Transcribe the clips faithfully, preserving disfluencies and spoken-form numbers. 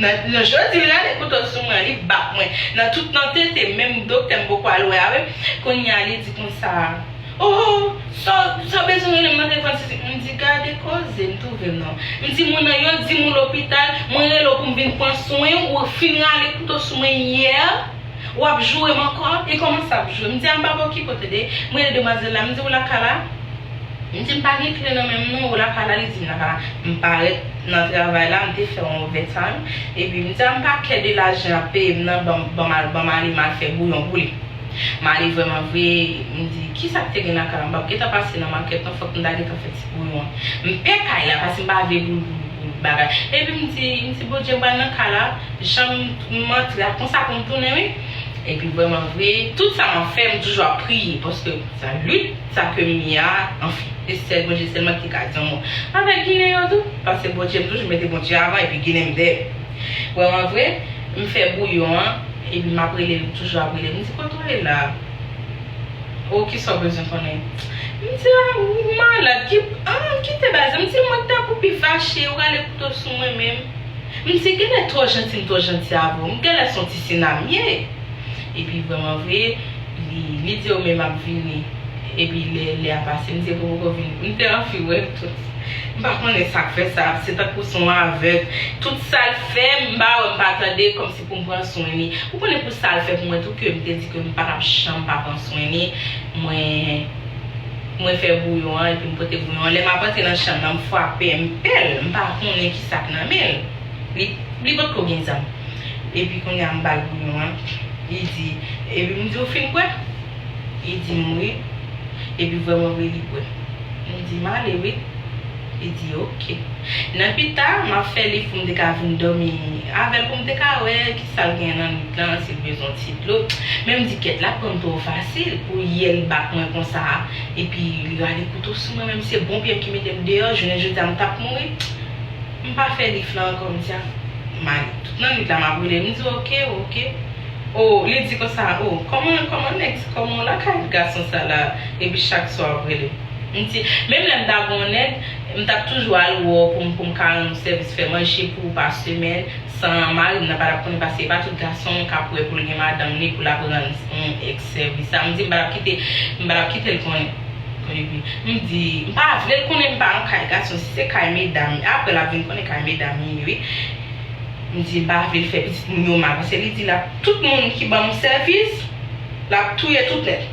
Nan, nan jodi, li rale kouto sou mwen, li bat mwen. Nan tout nan tete, menm doktè m poko al wè a, wi. Kounye a, li di konsa, oh, sa, sa bezwen rele m nan telefòn, si, si. M di, gade koze, m twouve m non. M di, moun nan, yo di m ou lopital, mwen rele w pou m vin pran swen, ou fin rale kouto sou mwen yè. W ap joure m ankò? Li kòmanse ap joure. M di a m pa okipe w tande. M rele demwazèl la, m di ou lakay la? M di m pa gen kle nan men m non, ou lakay la? Li di m lakay la. M parèt nan travay la, m te fè yon overtime. Epi m di a m pa kè de lajan ap peye m nan, ban m, ban m al, ban m ale, m al fè bouyon pou li. M ale vrèman vre, m di kisa k te gen lakay la? M p ap gentan pase nan makèt non, fòk m ta gentan fè ti bouyon. M pè kay la, paske m pa vle pou, pou, pou bagay. Epi m di, m di Bondye m pral nan kay la, jan m antre a, konsa pou m tounen wi. Epi vrèman vre, tout sa m ap fè, m toujou ap priye, paske sa lit sa ke m ye a, anfen, se sèl Bondye sèlman ki te ka di yon mo. Avèk Ginen yo tou, paske Bondye, m toujou mete Bondye avan, epi Ginen m dèyè. Vrèman vre, m fè bouyon an, epi m ap rele l, m toujou ap rele l. M di, kote w ye la? O, kisa w bezwen konnen? M di, a, ou malad, ki, a, kite bagay sa. M di, mwen ta pou pi fache, ou rale kouto sou mwen menm. M di, genlè twò janti, m twò janti avè w. M genlè se yon ti sina m ye. Epi vrèman vre, li, li di yo men m ap vini. Epi lè, lè a pase, m di epi w poko vini. M te anvi wè l tou. M pa konnen sa k fè sa, se tankou se yon avèg. Tout sa l fè, m pa wè, m pa tande, kòmsi pou m pran swen li. Ou konnen pou sa l fè pou mwen tou ke m te di ke m pa t ap janm pa pran swen li. Mwen, mwen fè bouyon an, epi m pote bouyon an. Lè m ap antre nan chanm nan, m frape, m pè l, m pa konnen kisa k nan men l. Li, li potko gen zam. Epi kounye a m ba l bouyon an. Li di, epi m di, ou fin bwè? Li di m wi. Epi vrèman vre li bwè. M di, m ale wi. Li di, oke. Nan pita, m ap fè li pou m te ka vin dòmi avè l, pou m te ka wè kisa l gen nan nuit lan, si l bezwen yon ti dlo. Men m di, kèt, l ap pran m twò fasil pou yè l bat mwen konsa. Epi li rale kouto sou mwen, menm se bon pye m ki mete m deyò, jounen jodi a m t ap mouri. M pa fè lif la ankò, m di a, m ale. Tout nan nuit la, m ap rele l, m di, oke, oke. O, li di konsa, o, kòman, kòman nèg, kòman w lakay gason sa la, epi chak swa w ap rele m? M di, menm lè m ta gen yon nèg, m t ap toujou al wè w pou m, pou m ka rann ou sèvis, fè manje pou ou pa semèn, san mari m nan pa t ap konnen, paske e pa tout gason k ap wè pou l gen madanm li, pou l ap rann yon èks sèvis sa. M di, m pa t ap kite, m pa t ap kite l konnen. Epi, m di, m pa vle l konnen m pa nan kay gason, si se kay medam, apre l ap vin konnen kay medam li ye, wi. M di, m pa vle l fè pitit moun yo mal, paske li di l ap, tout moun ki ban m sèvis, l ap touye tout nèt.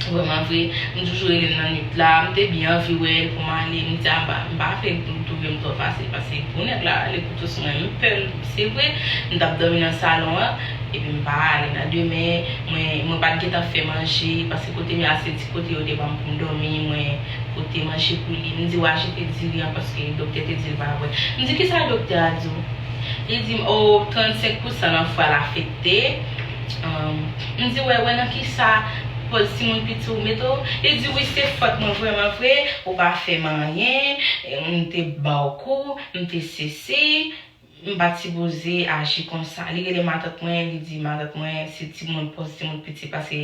Vrèman vre, m toujou rele l nan nuit la, m te byen anvi wè l pou m ale, m di, a, m pa, m pa vle l twouve m twò fasil, paske pou nèg la rale kouto sou mwen, m pè l, se vre, m t ap dòmi nan salon an, epi m pa ale nan demen, mwen, mwen pa t gentan fè manje, paske kote m ye a se ti kote yo te ban m pou m dòmi, mwen pote manje pou li. M di w achte diri an paske doktè te di l pa bwè. M di kisa doktè a di w? Li di m, o, trannsenk pousan nan fwa l afekte. Ahn, m di, wè, wè nan kisa pòz timoun piti w mete w? Li di, wi, se fòt mwen vrèman vre, ou pa fè m anyen, m te ba w kou, m te sesi. M pa t sipoze aji konsa. Li rele matant mwen, li di matant mwen se timoun, pòz timoun piti, paske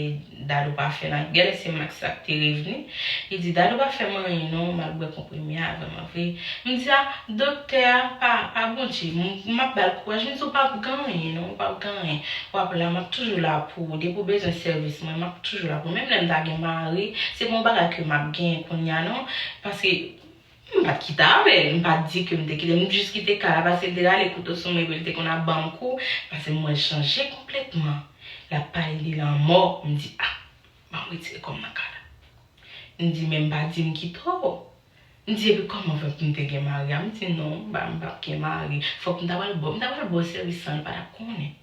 dad ou pa fè l anyen. Gade se Max la ki te revni. Li di dad ou pa fè m anyen non, m al bwè konprime a vrèman vre. M di a, doktè a pa, pa Bondye, m, m ap ba l kouraj. M di ou p ap gen anyen non, ou p ap gen anyen. W ap la, m ap toujou la pou ou. Depi w bezwen sèvis mwen, m ap toujou la pou ou. Menm lè m ta gen mari, se pa yon bagay ke m ap genyen kounye a non. Paske M pa t kite avè l, m pa t di ke m te kite l, m jis kite kay la, paske l te rale kouto sou mwen, epi l te konn ap ban m kou, paske m wè l chanje konplètman. L ap pale de lanmò, m di, a, ban m retire kò m nan kay la. M di, men m pa di m kite w. M di, epi kòman fè pou m te gen mari a? M di, non, m pa, m p ap gen mari. Fòk m ta pral ba w, m ta pral ba w sèvis san l pa t ap konnen.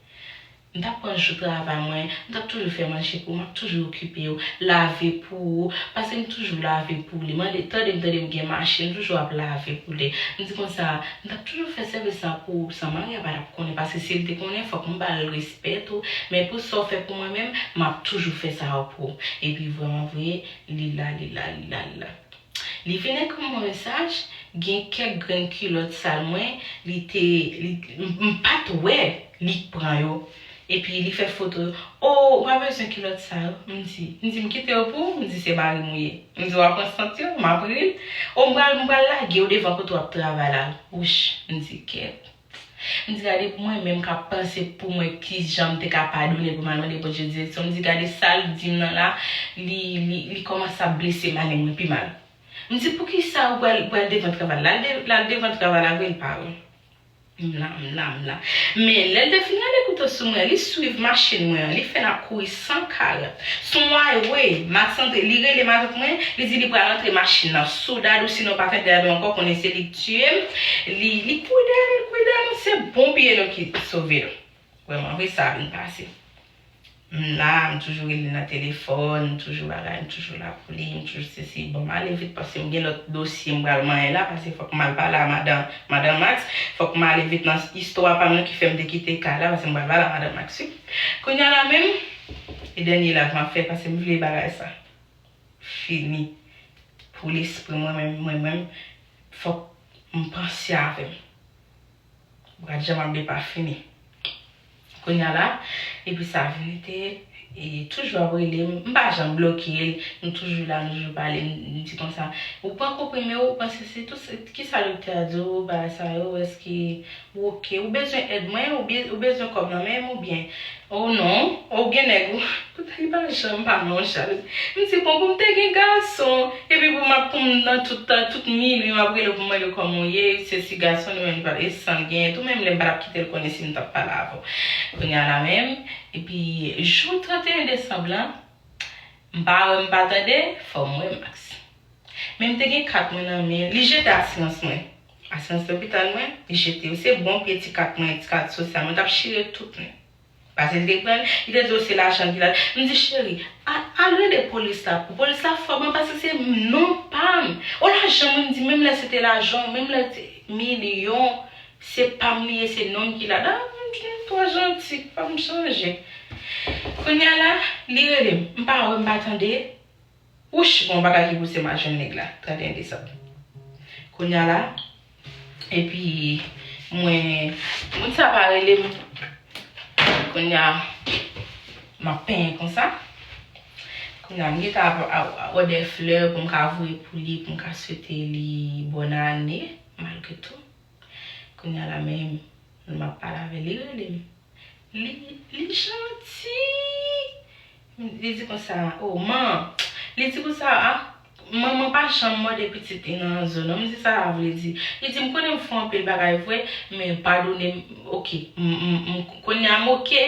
M t ap pran jou travay mwen, m t ap toujou fè manje pou ou, m ap toujou okipe w, lave pou ou, paske m toujou lave pou li. Mande, tande m, tande m gen machin, m toujou ap lave pou li. M di konsa, m t ap toujou fè sèvis sa pou ou, san mari a pa t ap konnen, paske si l te konnen, fòk m ba l respè tou. Men pou sa w fè pou mwen menm, m ap toujou fè sa yo pou ou. Epi vrèman vre, li la, li la, li la, li la. Li vin ekri m yon mesaj, gen kèk grenn kilòt sal mwen, li te, li, m, m pa t wè li k pran yo. Epi li fè foto, o, ou pa bezwen kilòt sa yo? M di, m di, m kite yo pou ou? M di, se mari m ou ye. M di, w ap pran sant yo? M ap ri l. O, m pral, m pral lage yo devan kote w ap travay la. Wouch, m di, kèt. M di, gade pou mwen menm k ap panse pou mwen, kijan m te ka padone pou m al mande Bondye direksyon. M di, gade sa l di m nan la, li, li, li kòmanse ap blese m ale mwen pi mal. M di, poukisa ou pral, pral devan travay la? L al de-, l al devan travay la vre, l pa wè. M la, m la, m la. Men lè l te fin rale kouto sou mwen, li swiv machin mwen an, li fè n ap kouri san karant. Sou highway, matant, li rele matant mwen, li di li pral antre machin nan sou dad, ou sinon pa t antre dad ankò, konnen se li k tiye m. Li, li kouri dèyè nou, li kouri dèyè nou, se bon pye nou ki sove nou. Vrèman vre, sa vin pase. M la, m toujou rele nan telefòn, m toujou bagay, m toujou la pou li, m toujou sesi. Bon, m ale vit paske m gen lòt dosye m pral manyen la, paske fòk m al pale a madan, madan Max, fòk m ale vit nan istwa pa m nan ki fè m te kite kay la, paske m pral pale a madan Max, wi. Kounye a la menm, e dènye live m ap fè, paske m vle bagay sa fini. Pou lespri mwen menm, mwen menm, fòk m panse avè m. Brad Jean ap depa fini. Kounye a la, epi sa vin rete, e toujou ap rele m, m pa janm bloke l, nou toujou la, nou toujou pale, m di konsa, ou pran konprime w, ou pran sesi, tout se, kisa doktè a di w, bagay sa yo, èske ou oke, ou bezwen èd mwen, ou be-, ou bezwen kòb nan men m oubyen, oh non, ou gen nèg ou, poutèt li pa janm pa nan yon jalouzi. M di, bon, pou m te gen gason, epi pou m ap, pou m nan tout tan, tout minui, m ap rele w pou m mande w kòman w ye, sesi gason li menm li pa, e san l genyen tou, menm lè m pa t ap kite l konnen si m t ap pale avè w. Kounye a la menm, epi jou trannteyen desanm lan, m pa wè, m pa tande, fò m wè Max. Men m te gen kat mwen nan men, li jete asirans mwen. Asirans lopital mwen, li jete yo. Se bon pye ti kat mwen, ti kat sosyal mwen, t ap chire tout mwen. Paske li te pran, li te di w se lajan ki la. M di, cheri, a-, al rele polis la pou polis la fò mwen paske se non pa m. O lajan mwen, m di, menm lè se te lajan w, menm lè se milyon, se pa m li ye, se non m ki ladan. M di, nou twò janti, fò m chanje. Kounye a la, li rele m. M pa wè, m pa tande. Wouch, gon bagay ki pouse m al jwenn nèg la, trannteyen desanm. Kounye a la, epi mwen, moun sa pa rele m. Kounye a, m ap penyen konsa. Kounye a, m gentan ap, ap, ap òdè flè pou m ka voye pou li, pou m ka swete li bòn ane, malgre tou. Kounye a la menm, m ap pale avè l, li rele m. Li, li janti. Li di konsa, oh, man. Li di konsa, ah, manman pa janm mòde pitit li nan zòn nan. M di, sa sa vle di? Li di, m konnen m fè anpil bagay vre, men padone m, oke. M, m, m, kounye a m oke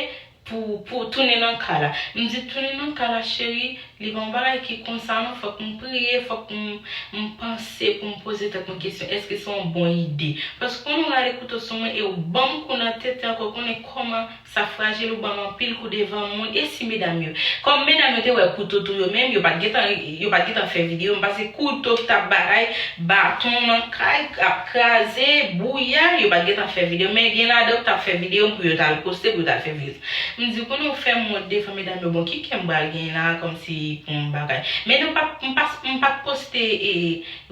pou, pou tounen nan kay la. M di, tounen nan kay la, cheri, li pa yon bagay ki konsa non, fòk m priye, fòk m, m panse pou m poze tèt mwen kesyon, èske se yon bon ide? Paske kounye a w rale kouto sou mwen e w ban m kou nan tete ankò, konnen kòman sa frajil, ou ban m anpil kou devan moun, e si medam yo? Kòm medam yo te wè kouto tou yo menm, yo pa t gentan, yo pa t gentan fè videyo, m pase kouto k t ap bagay, baton nan kay, ap kraze, bouya, yo pa t gentan fè videyo, men gen ladan yo t ap fè videyo pou yo t al poste, pou yo t al fè views. M di, konnen w fè m wont devan medam yo, bon, ki kè m pral genyen la, kòmsi pou m bagay. Men nou pa, m pa, m pa t poste, e,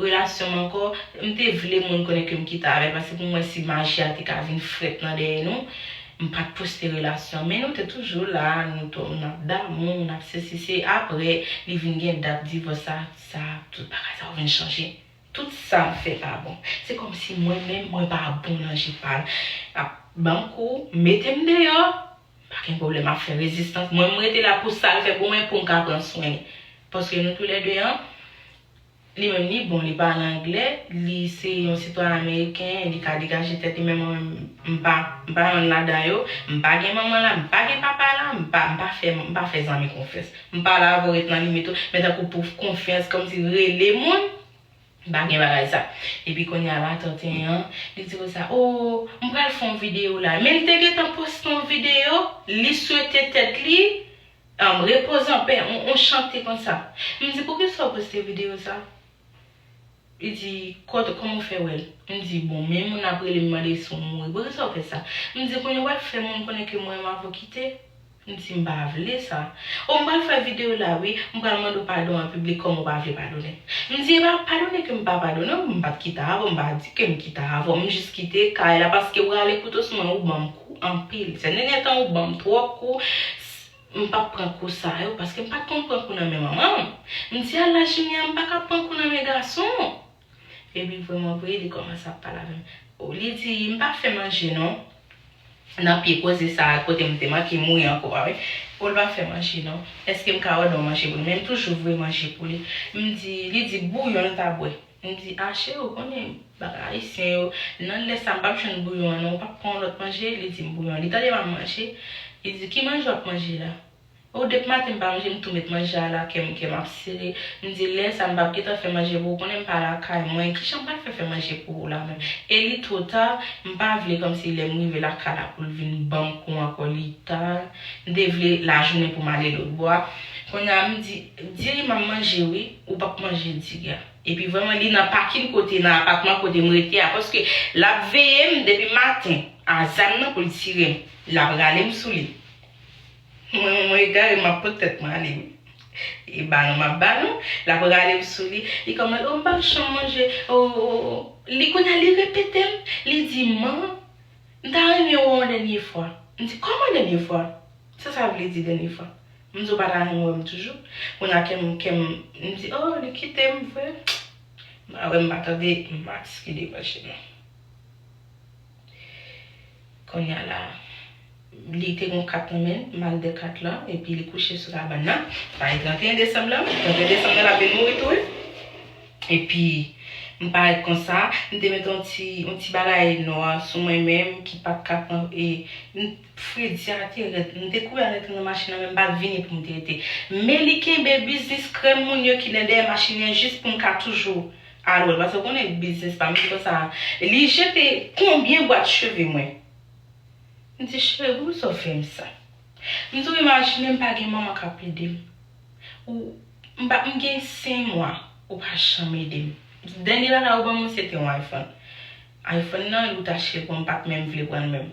relasyon m ankò, m te vle moun konnen ke m kite avè l, paske pou m wè si maji a te ka vin frèt nan dèyè nou. M pa t poste relasyon, men nou te toujou la, nou to-, n ap damou, n ap sesi, se apre, li vin gen dat divòs sa, sa, tout bagay sa yo vin chanje. Tout sa m fè pa bon. Se kòmsi mwen menm, mwen pa bon nan je pa l. Ap ban m kou, mete m deyò, pa gen pwoblèm, ap fè rezistans. Mwen, m rete la pou sa l fè pou mwen, pou m ka pran swen li. Paske nou toulède an, li menm li bon, li pale anglè, li se yon sitwayen ameriken, li ka degaje tèt li, men mwen menm, m pa, m pa yonn ladan yo, m pa gen manman la, m pa gen papa la, m pa, m pa fè, m pa fè zanmi konfyans. M pale avè w, ret nan limit ou, men tankou pou konfyans, kòmsi rele moun, M pa gen bagay sa. Epi kounye a la, trannteyen an, li di konsa, oh, m pral fè yon videyo la. Men li te gentan poste yon videyo, li swete tèt li, um, repoze an pè, yon, yon chante konsa. M di, poukisa w poste videyo sa? Li di, kote, kòman w fè wè l? M di, bon, men moun ap rele m mande si w mouri. Poukisa w fè sa? M di, kounye a w ap fè moun konnen ke mwen menm avè w kite? M di, m pa vle sa. O, m pral fè videyo la, wi. M pral mande w padon an piblik kòm ou pa vle padone m. M di, e pa padone ke m pa padone w, m pa t kite avè w, m pa di ke m kite avè w. M jis kite kay la paske w rale kouto sou mwen, ou ban m kou anpil. Sè dènye tan, ou ban m twòp kou. M p ap pran kou sa yo paske m pa t konn pran kou nan men manman m. M di, a laj m ye a, m pa ka pran kou nan men gason. Epi vrèman vre, li kòmanse ap pale avè m. O, li di, m pa fè manje non. nan pye koze sa a kote m te manke mouri ankò a, wi. O, l pa fè manje non. Èske m ka òde yon manje pou li? Men m toujou voye manje pou li. M di, li di bouyon l ta bwè. M di, a cheri, ou konnen bagay ayisyen yo, nan lè sa m p ap jwenn bouyon an non, ou p ap pran yon lòt manje? Li di m bouyon. Li tande m ap manje, li di, ki manje w ap manje la? O, depi maten m pa manje, m tou met manje a la, kè m, kè m ap sere. M di, lè sa m p ap gentan fè manje pou ou, konnen m pa lakay mwen, kijan m pral fè fè manje pou ou la menm? E li twò ta, m pa vle kòmsi lè m rive lakay la pou l vin ban m kou ankò, li ta. M te vle lajounen pou m ale lòt bò a. Kounye a m di, diri m ap manje wi, ou p ap manje diri a. Epi vrèman li nan pakin kote, nan apatman kote m rete a, paske l ap veye m depi maten a zam nan pou l tire m. L ap rale m sou li. Mwen, mwen egare, m ap pot tèt mwen ale wi. E balon m ap balon, l ap rale m sou li. Li kòmanse, o, m pa janm manje, o, o, o. Li kounye a, li repete m, li di, man, m ta renmen wè w yon dènye fwa. M di, kòman dènye fwa? Sa sa vle di dènye fwa? M di, w pa ta renmen wè m toujou? Kounye a, kè m, kè m, m di, o, li kite m vre. M pa wè, m pa tande, m pa tande ki debranche non. Kounye a la, li te gon kat nan men l, m al dè kat lan, epi li kouche sou kabann nan. Sa e trannteyen desanm lan, trannteyen desanm nan l ap vin mouri tou wi. Epi, m parèt konsa, m te met yon ti, yon ti bagay nwa sou mwen menm ki pa t ka pran, e, m, fredi a te rèd, m te kouri al antre nan machin nan, men m pa t vini pou m te rete. Men li kenbe biznis krèm moun yo ki nan dèyè machin nan jis pou m ka toujou al wè l, paske w konnen biznis pa m, se konsa, li jete konbyen bwat cheve mwen. M di, cheri, poukisa w fè m sa? M di, w imajine m pa gen manman k ap ede m. Ou, m pa, m gen senk mwa, ou pa janm ede m. Dènye bagay ou ban mwen, se te yon iPhone. iPhone nan, ou t achte l pou m, m pa t menm vle pran l menm.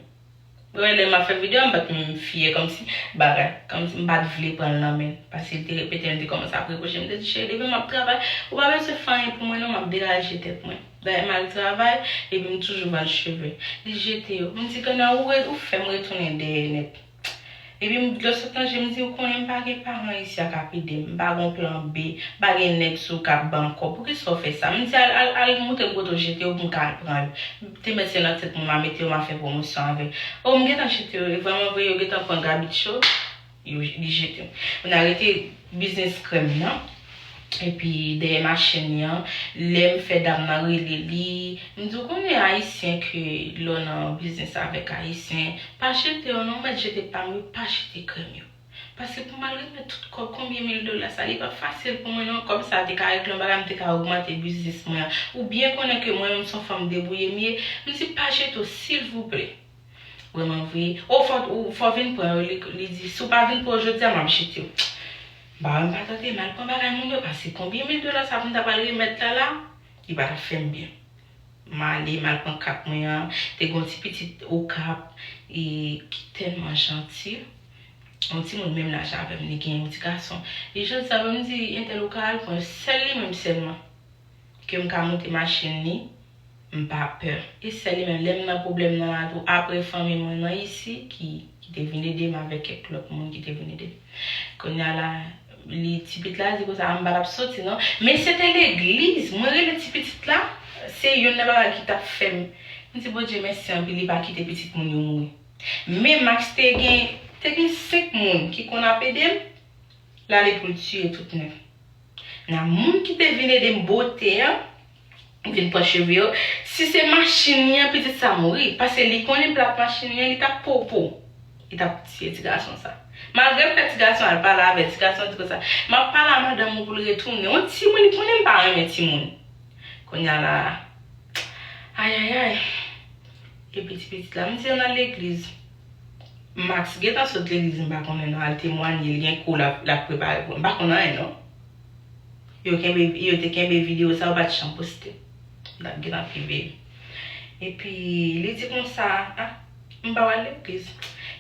Ou wè, lè m ap fè videyo a, m pa t menm fyè, kòmsi bagay, kòmsi m pa t vle pran l nan men l. Paske l te repete, l te kòmanse ap repwoche m, m te di, cheri, depi m ap travay, ou pa bezwen fè anyen pou mwen non, m ap degaje tèt mwen. Dayè m al travay, epi m toujou vann cheve. Li jete yo. M di, kounye a, ou re-, ou fè m retounen dèyè nèt. Epi m, lòt sot nan je m, di, ou konnen m pa gen paran isi a k ap ede m, m pa gen plan B, m pa gen nèg sou k ap ban m kòb. Poukisa w fè sa? M di, al, al, al montre m kote w jete yo pou m ka al pran yo. M te mèt se nan tèt mwen m a mete yo, m a fè pwomosyon avè l. O, m gentan jete yo, e vrèman vre, yo gentan pran gabitcho, yo, li jete m. Kounye a rete biznis krèm nan. Epi dèyè machin li an, lè m fè dam nan rele li, m di, w konnen ayisyen ke lè w nan biznis avèk ayisyen, pa jete yo non, mèt jete pa m yo, pa jete krèm yo. Paske pou m al remèt tout kòb, konbyen mil dola sa, li p ap fasil pou mwen non, kòb sa te ka regle yon bagay, m te ka ogmante biznis mwen an. Ou byen konnen ke mwen menm se yon fanm debouye m ye, m di, pa jete yo silvouplè. Vrèman vre. O, fò, ou, fò vin pran yo. Li, li di, si w pa vin pran yo jodi a, m ap jete yo. M pa wè m pa tante, m al pran bagay moun yo, paske konbyen mil dola sa pou m ta pral remèt la la, li pa t ap fè m byen. M ale, m al pran kat mwen an, te gen yon ti pitit Okap, e, ki tèlman janti. Yon timoun menm laj avè m, li gen yon ti gason. Li janti sa, m di, entèl ou ka al pran yo, sèl li menm sèlman. Ke m ka moute machin li, m pa pè. E sèl li menm, lè m nan pwoblèm nan la tou, apre fanmi mwen nan isi, ki, ki te vin ede m avèk kèk lòt moun ki te vin ede m. Kounye a la, li, ti pitit la di konsa, a m pa t ap soti non. Men se te legliz, mwen rele ti pitit la, se youn nan bagay ki t ap fè m. M di Bondye mèsi anpil, li pa kite pitit moun yo mouri. Men Max te gen, te gen senk moun ki konn ap ede m. L ale pou l tiye tout nèt. Nan moun ki te vin ede m bwote an, vin pran cheve yo, si se machin li an, pitit sa mouri, paske li konnen plat machin li an, li t ap popo. Li t ap tiye ti gason sa. Malgre m fè ti gason al pale avè l, ti gason di konsa, m ap pale a madanm ou pou l retounen. Yon timoun, li konnen m pa renmen timoun. Kounye a la, ayayay. Epi ti pitit la, m di yo nan legliz. Max gentan sot legliz, m pa konnen non, al temwanye, li gen kou l ap, l ap prepare pou mwen. M pa konn anyen non. Yo kenbe, yo te kenbe videyo sa, yo pa t janm poste. M t ap gentan pi veye. Epi, li di konsa, a, m pa pral legliz.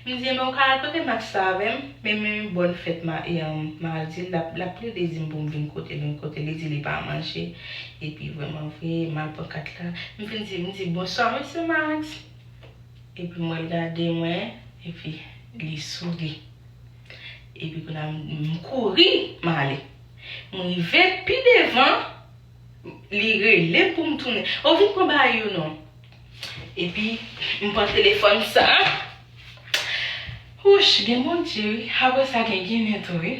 M di, men ou ka al kote Max la avè m, men, men bòn fèt ma, e, um, mardi, l ap, l ap plede di m pou m vin kote l, vin kote l, li di li pa manje. Epi, vrèman vre, m al pran kat la. M vin di, m di, bonswa, mesye Max. Epi m wè l gade mwen, epi li souri. Epi kounye a m, m kouri, m ale. M rive pi devan, li rele m pou m tounen. O, vin pran bagay yo non. Epi m pran telefòn sa, Wouch, gen Bondye wi. Apre sa gen Ginen tou wi.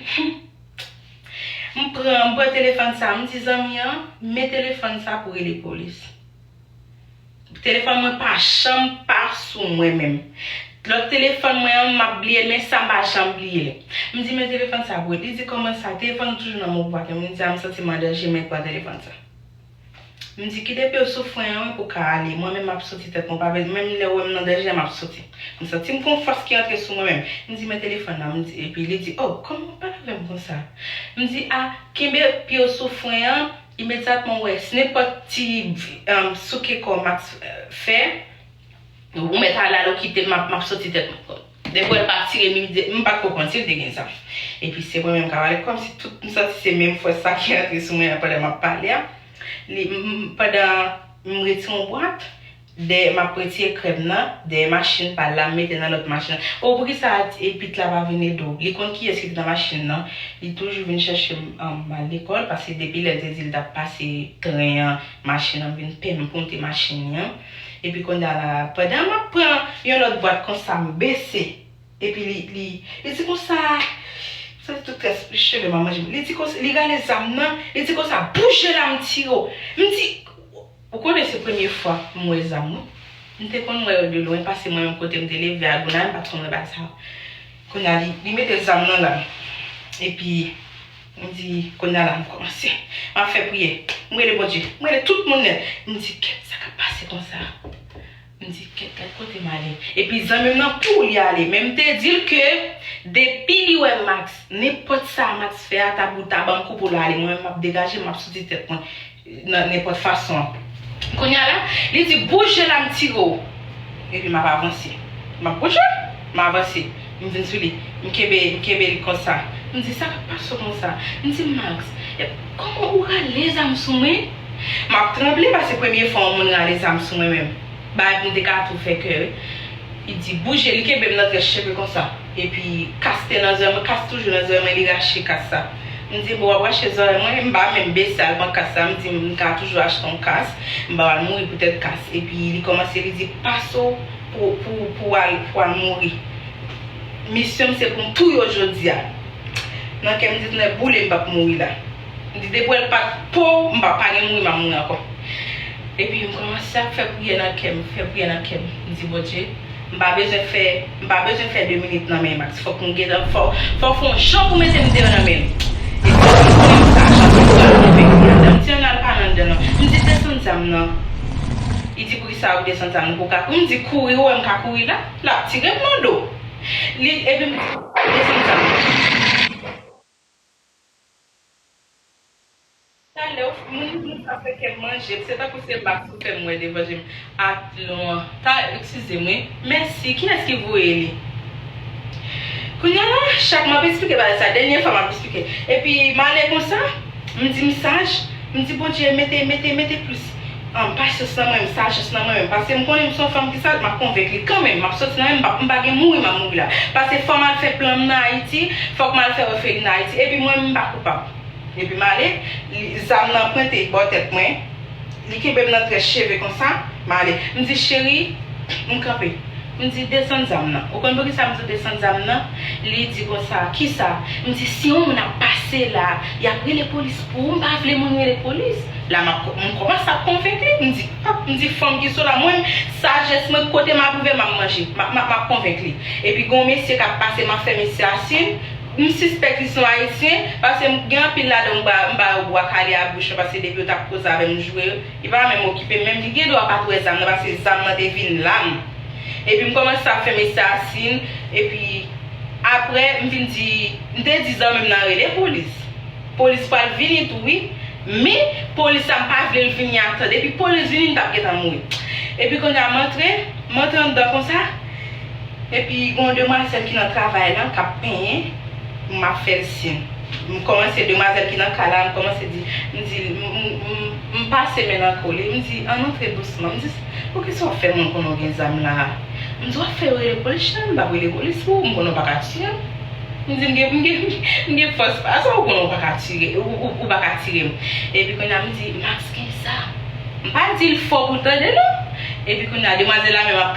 M pran, m pran telefòn sa, m di zanmi an, men telefòn sa pou rele polis. Telefòn mwen pa janm pa sou mwen menm. Lòt telefòn mwen an, m ap bliye l, men sa m pa janm bliye l. M di, men telefòn sa pou rele. Li di, kòman sa? Telefòn ou toujou nan men w pou w pa kenbe. M di, a, m santi m an danje, men pran telefòn sa. M di, kite pye w sou fren an wi pou w ka ale. Mwen menm m ap soti tèt mwen, w pa bezwen, menm lè w wè m nan danje, m ap soti. M santi m gon fòs ki antre sou mwen menm. M di, men telefòn nan, m di, epi li di, o, kòman w pale avè m konsa? M di, a, kenbe pye w sou fren an, imedyatman w wè, si nenpòt ti, um, souke kò Max, eh, fè, ou mèt ale, ale, w kite m, m ap, m ap soti tèt mwen. Depi w wè l pa tire, m di, m pa t ko konn si l te gen zam. Epi se mwen menm k ap ale, kòmsi tout, m santi se menm fòs sa ki antre sou mwen an pandan m ap pale a. Li, m, m, pandan m retire yon bwat, dèyè, m ap retire krèm nan, dèyè machin pa l la, m mete nan lòt machin nan. O, poukisa e, Pit la pa vin ede w? Li konn kiyès ki te nan machin nan. Li toujou vin chèche m, um, m al lekòl, paske depi lè l te di l t ap pase tren an, machin nan vin pè m monte machin li an. Epi kounye a la, pandan m ap pran yon lòt bwat konsa, m bese. Epi li, li, li di konsa, m santi tout rès cheve m ap manje m. Li di konsa, li rale zam nan, li di konsa, bouje la m tire w. M di, ou konnen se premye fwa m wè zam wi. M te konn wè yo de lwen, paske mwen menm kote m te leve a Gonayiv, m pa t konn wè bagay sa yo. Kounye a li, li mete zam nan la. Epi, m di, kounye a la, m kòmanse. M ap fè priyè. M rele Bondye. M rele tout moun nèt. M di, kèt, sa k ap pase konsa? M di, kèt, kèt, kote m ale? Epi zanmi m nan, pou li ale. Men m te di l ke depi li wè Max, nenpòt sa Max fè a, ta pou ta ban m kou pou l ale. Mwen menm, m ap degaje, m ap soti tèt mwen nan nenpòt fason. Kounye a la, li di, bouje la, m tire w. Epi m ap avanse. M ap bouje, m avanse. M vin sou li. M kenbe, m kenbe li konsa. M di, sa k ap pase w konsa? M di, Max, e, kòman ou rale zam sou mwen? M ap tranble paske premye fwa yon moun rale zam sou mwen menm. Bagay pou m te ka tou fè kè wi. Li di, bouje, li kenbe m nan trè cheve konsa. Epi kas te nan zòrèy mwen, kas toujou nan zòrèy mwen, li rache kas sa. M di, bon, w ap rache zòrèy mwen, m pa menm bese al pran kas sa, m di, m ka toujou achte yon kas, m pa pral mouri poutèt kas. Epi li kòmanse, li di, pase w pou, pou, pou al, pou al mouri. Misyon m se pou m touye w jodi a. Nan kè m di, tonnè boule m p ap mouri la. M di, depi w wè l pa t po, m p ap pa gen mouri, m ap mouri ankò. Epi m kòmanse ap fè priyè nan kè m, fè priyè nan kè m. M di, Bondye, m pa bezwen fè, m pa bezwen fè de minit nan men Max. Fòk m gentan, fò, fò w fè yon jan pou mete m deyò nan men l. Epi m konnen m sa, jan pou pral konvenk li anndan. M di, ann al pale anndan non. M di, desann zam nan. Li di, poukisa ou desann zam nan pou w ka kouri? M di, kouri, ou wè m ka kouri la? L ap tire m nan do. Li, epi m di, desann zam nan. Talè, moun, moun sa fè kè m manje m. Se tankou se Max ou fè m wè devan je m. Atlon an. Ta, eskize m, wi. Mèsi. Kiyès ki voye li? Kounye a la, chak m ap eksplike bagay sa. Dènye fwa m ap eksplike. Epi, m ale konsa, m di m saj. M di, Bondye, mete, mete, mete plis. An, pasyans nan mwen menm, sajès nan mwen menm. Paske m konnen m se yon fanm ki saj, m ap konvenk li kanmenm. M ap soti nan men l, m pa, m pa gen mouri, m ap mouri la. Paske fò m al fè plan m nan Ayiti, fòk m al fè òfelina Ayiti. Epi mwen, m pa koupab. Epi m ale, li, zam nan pwente bò tèt mwen. Li kenbe m nan trè cheve konsa, m ale. M di, cheri, m kanpe. M di, desann zam nan. Ou konn poukisa m di w desann zam nan? Li di konsa, kisa? M di, si yon moun ap pase la, y ap rele polis pou ou, m pa vle moun rele polis. La, m ap, m kòmanse ap konvenk li. M di, pap, m di, fanm ki sou la, mwen, sajès mwen, kote m ap rive, m ap manje. M ap, m ap, m ap konvenk li. Epi, gen yon mesye k ap pase, m ap fè mesye a siy. M sispèk li se yon Ayisyen, paske m gen anpil ladan m ba, m ba yo bwa kale a bouch yo, paske depi yo t ap koze avè m, m joure yo, li pa menm okipe m, menm li gen dwa pa t wè zam nan, paske zam nan te vin la m. Epi m kòmanse ap fè mesye a siy, epi apre, m vin di, m te di zanmi m nan rele polis. Polis pral vini tou wi, men polis la m pa vle l vini a tan. Depi polis vini, m t ap gentan mouri. Epi kounye a m antre, m antre anndan konsa, epi gen yon demwazèl ki nan travay lan k ap penyen, m ap fè l siy. M kòmanse, demwazèl ki nan kay la, m kòmanse di, m di, m, m, m, m pase men nan kò li, m di, ann antre dousman. M di, poukisa w ap fè moun konnen w gen zam la a? M di, w ap fè yo rele polis, cheri, m p ap rele polis pou ou, m konnen w pa ka tiye m. M di, m gen, m gen, m gen fòs pa sa, ou konnen w pa ka tire, ou, ou, ou pa ka tire m. Epi kounye a m di, Max gen zam. M pa di l fò pou l tande non. Epi kounye a demwazèl la menm ap